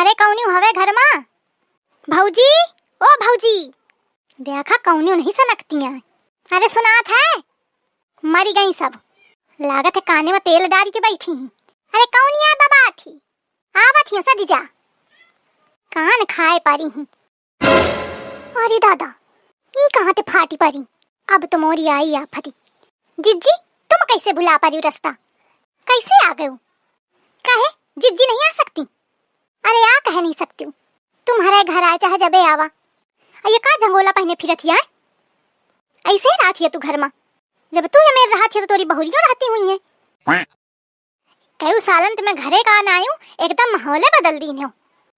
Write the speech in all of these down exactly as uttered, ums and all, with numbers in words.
अरे कौनिउ हवे घर मा? भौजी, ओ भौजी, देखा कौनिउ नहीं सनकतियाँ। अरे सुनात है, मरी गई सब। लागत है काने मा तेल डारी के बैठी ही। अरे कौनिया बबात ही, आवत ही सदी जा। कान खाए पारी ही। अरे दादा, ई कहाँ ते फाटी परी? अब तो मोरी आई आफती। जिज्जी, तुम कैसे भुला पारिउ रस्ता? कैसे आ गयो? काहे, जिज्जी नहीं आ सकती? अरे आ कहे नहीं सकती? तुम्हरे घर आए चाहे जबे आवा। आ ये का झंगोला पहने फिरत हिया? ऐसे ही रहत हिया तू घर मा। जब तू ये मेर रहत हिया तो तोरी बहुरियो रहती हुई है। कई सालन ते मैं घरे का ना आयूं, एकदम माहौले बदल दीन्यो।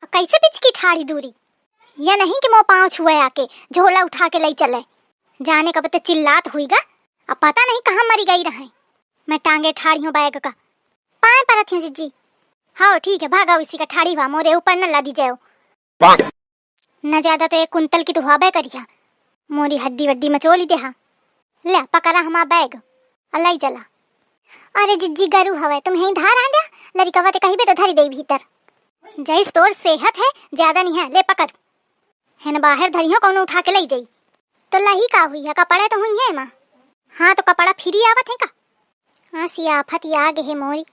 कैसे पिचकी ठाड़ी दूरी? या नहीं कि मो पाँव छुए आके झोला उठा के लई चले। जाने कब ते चिल्लात हुईगा, अब पता नहीं कहाँ मरी गई रहे। मैं टांगे ठाड़ी हूँ बैग का। पाए परत हूँ जिज्जी। हाँ ठीक है, भागा उसी का ठाड़ी हुआ, मोरे ऊपर न लादी जाओ। न ज्यादा तो एक कुंतल की तो हुआ बै करिया, मोरी हड्डी वड्डी मचोली देहा। ले पकड़ा हमार बैग, अलाई चला। अरे जिज्जी गरु हवे, तुम यहीं धार आ द्या, लड़िकवा ते कहिबे तो धरी दे भीतर। जैस तोर सेहत है, ज्यादा नहीं है, ले पकड़। है न बाहर धरी हो, कौनो उठा के लई जाई। तो लही का हुई है, कपड़े तो हुई है माँ। हाँ तो कपड़ा फिरी आवत है का? हाँ सियाफत या आगे है मोरी,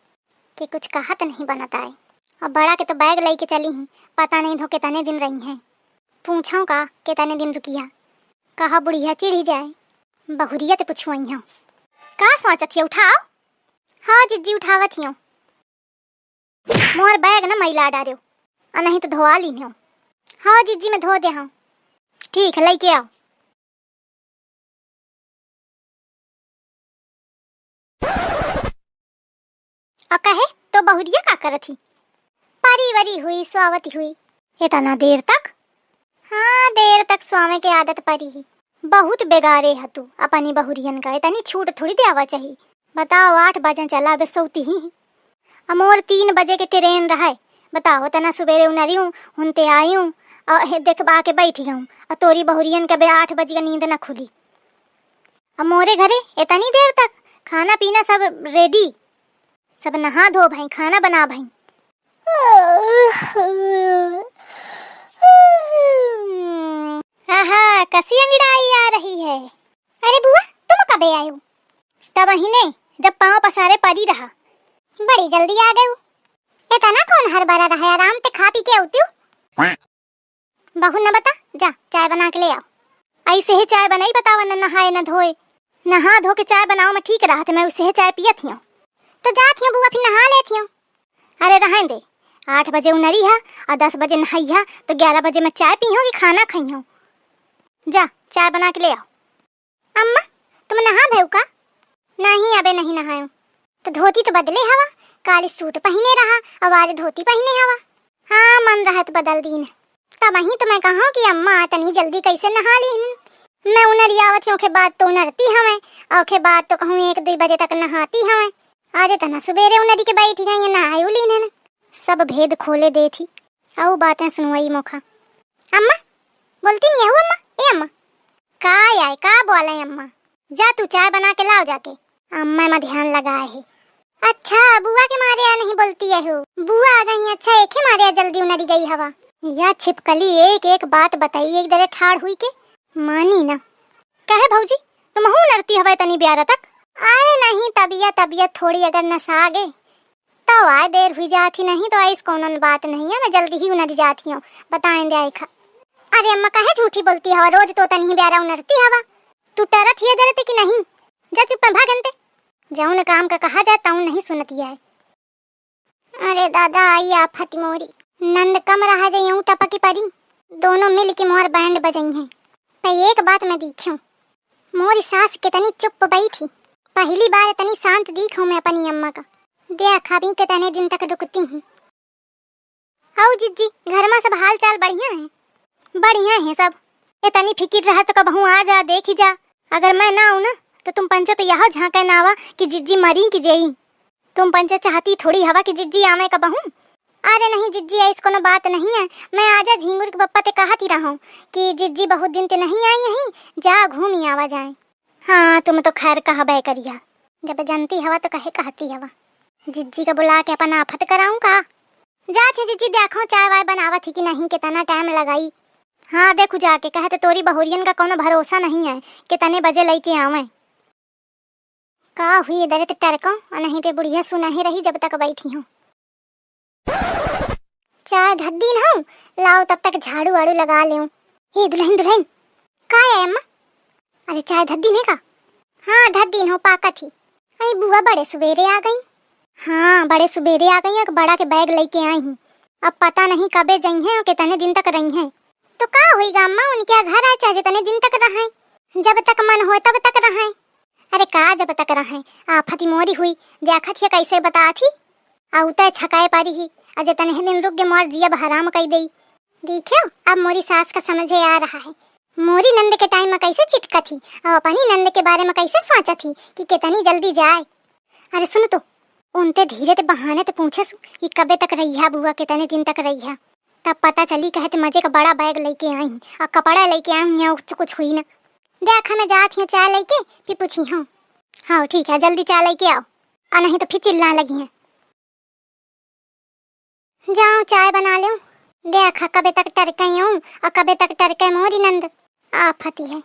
के कुछ कहत नहीं बनत आए। अब बड़ा के तो बैग लइके चली ही, पता नहीं धो कितने दिन रही हैं। पूछो का कितने दिन रुकिया, कहा बुढ़िया चिढ़ी जाए। बहुरिया ते पुछुआई हूँ। का सोचत हिया, उठाओ। हाँ जिज्जी उठावत हियो। मोर बैग न मैला डार्यो, आ नहीं तो धोआ लीन्यो। हाँ जिज्जी मैं धो दे हूँ। ठीक है लइके आओ। आ कहे तो बहुरिया का करत ही? परी वरी हुई, स्वावती हुई। इतना देर तक? हाँ, देर तक स्वावे के आदत परी ही। बहुत बेगारे ह तू अपनी बहुरियन का, इतनी छूट थोड़ी देवा चाही। बताओ, आठ बजे चला बे सोती ही। अमोर तीन बजे के ट्रेन रहे। बताओ, इतना सुबेरे उनरी हूँ, हुनते आई हूँ, और हे देखबा के बैठी हूँ, और तोरी बहुरियन के बे आठ बजे का नींद न खुली। अब मोरे घरे इतनी देर तक खाना पीना सब रेडी, सब नहा धो भई, खाना बना भई। आहा, कसी अंगड़ाई आ रही है। अरे बुआ, तुम कबे आयो? तब अहिने, जब पाँव पसारे परी रहा। बड़ी जल्दी आ गयो। इतना कौन हड़बड़ा रहा, आराम ते खा पी के आउतियो। बहू न बता, जा चाय बना के ले आओ। ऐसे ही चाय बनाई, बतावा न नहाए न धोए। नहा धो के चाय बनाओ में ठीक रहत, मैं उसे ही चाय पियत हियो। तो जात हियो बुआ, फिर नहा लेत हियो। अरे रहन दे, आठ बजे उनरी है और दस बजे नहाई है, तो ग्यारह बजे में चाय पी हो कि खाना खाई हो? जा चाय बना के ले आओ। अम्मा, तुम नहा भयू का? नहीं, अबे नहीं नहायो। तो धोती तो बदले हवा, काली सूट पहिने रहा, अब आज धोती पहिने हवा। हाँ, मन रहत बदल दीन। तब वहीं तो मैं कहूँ कि अम्मा तनी जल्दी कैसे नहा लीन। मैं उनरी आवत ही, ओखे बाद तो उनरती हवे, और ओखे बाद तो कहूँ एक दुई बजे तक नहाती हवे। आज इतना सुबेरे उनरी के बैठी गई, नहायु लीन है। सब भेद खोले देत ही। अउ बातें सुनवाई मोखा। अम्मा, बोलती नहीं है अम्मा, ए अम्मा। का आए, का बोले अम्मा? जा तू चाय बना के लाओ जाके। अम्मा में ध्यान लगाए है। अच्छा, बुआ के मारे आ नहीं बोलती है हो। बुआ आ गई, अच्छा एके मारे आ जल्दी उनरी गई हवा। या छिपकली एक एक बात बताई, एक दरे ठाड़ हुई के मानी ना। कहे भौजी, तुमहू उनरती हवा तनी ब्यारा तक? अरे नहीं, तबियत, तबियत थोड़ी अगर नसा गे, तो आए देर हुई जात ही, नहीं तो ऐस कौनन बात नहीं है, मैं जल्दी ही उनर जात ही हूँ, बताएं दे आए खा। अरे अम्मा, काहे झूठी बोलती हवा, रोज तो तनी ब्यारा उनरती हवा। तू टरत ही डरते कि नहीं? जा चुप है, भाग अंते। जौन काम का कहा जाए, तौन नहीं सुनती है। अरे दादा, आई आफत मोरी, नंद कम रहा जे यूं टपकी परी, दोनों मिल के मोर बैंड बजई हैं। पर एक बात मैं देखूं, मोरी सास कितनी चुप बैठी, पहली बार इतनी शांत दीख हूँ मैं अपनी अम्मा का। देख अभी कितने दिन तक रुकती हैं। आओ जिज्जी, घर में सब हाल चाल बढ़िया है? बढ़िया है सब। इतनी फिकिर रहा तो कबहू आ जा, देखी जा। अगर मैं ना आऊँ ना, तो तुम पंचे तो यह झांके ना आवा कि जिज्जी मरी कि जेई। तुम पंचे चाहती थोड़ी हवा कि जिज्जी आवे कबहू। अरे नहीं जिज्जी, ऐस कोनो बात नहीं है। मैं आजा झिंगुर के पप्पा ते कहत ही रहूं कि जिज्जी बहुत दिन ते नहीं आई यहीं, जा घूमी आवा जाए। हाँ, तुम तो खैर कहबे करिया, जब जानती हवा तो कहे कहती हवा। जिज्जी का बुला के अपन आफत कराऊं का? जात ही जिज्जी, देखो चाय वाय बनावत ही कि नहीं, कितना टाइम लगाई। हाँ, देखू जाके, कहे तो तोरी बहुरियन का कौनो भरोसा नहीं है, कितने बजे लइके आवे। का हुई इधर तो टरको, और नहीं तो बुढ़िया सुना ही रही जब तक बैठी हूँ। चाय धर दीन हूँ, लाओ तब तक झाड़ू वाड़ू लगा लेऊँ। ए दुल्हन, दुल्हन। का है अम्मा? अरे चाय धर दीन है का? हाँ धर दीन हो, पाकत ही। अरे बुआ बड़े सुबेरे आ गई। हाँ बड़े सुबेरे आ गई, एक बड़ा के बैग लइके आई ही। अब पता नहीं कबे जइहैं और कितने दिन तक रहिहैं। तो का हुई गा अम्मा, उनके घर आए चाहे जितने दिन तक रहैं, जब तक मन होए तब तक रहैं। अरे का जब तक रहैं, आफत ही मोरी हुई, देखत ही कैसे बतात ही। आ उतय छकाए पारी ही, आ जितने दिन रुक गे मोर जियब हराम कई देई। देखियो, अब मोरी सास का समझे आ रहा है, मोरी नंद के टाइम में कैसे चिटकत ही, और अपनी नंद के बारे में कैसे सोचत ही कि कितनी जल्दी जाए। अरे सुन तो, उनते धीरे ते बहाने ते पूछे सु कि कबे तक रहिया बुआ, कितने दिन तक रहिया। तब पता चली, कहते मजे का बड़ा बैग लइके आई, और कपड़ा लइके आई हूँ, यहाँ कुछ, कुछ हुई ना। देख, मैं जात ही चाय लइके, फिर पूछी हूँ। हाँ ठीक है, जल्दी चाय लइके आओ, और नहीं तो फिर चिल्लान लगी हैं। जाओ चाय बना लो। देखा कबे तक टरकई हूँ और कबे तक टरके मोरी नंद। आफती है।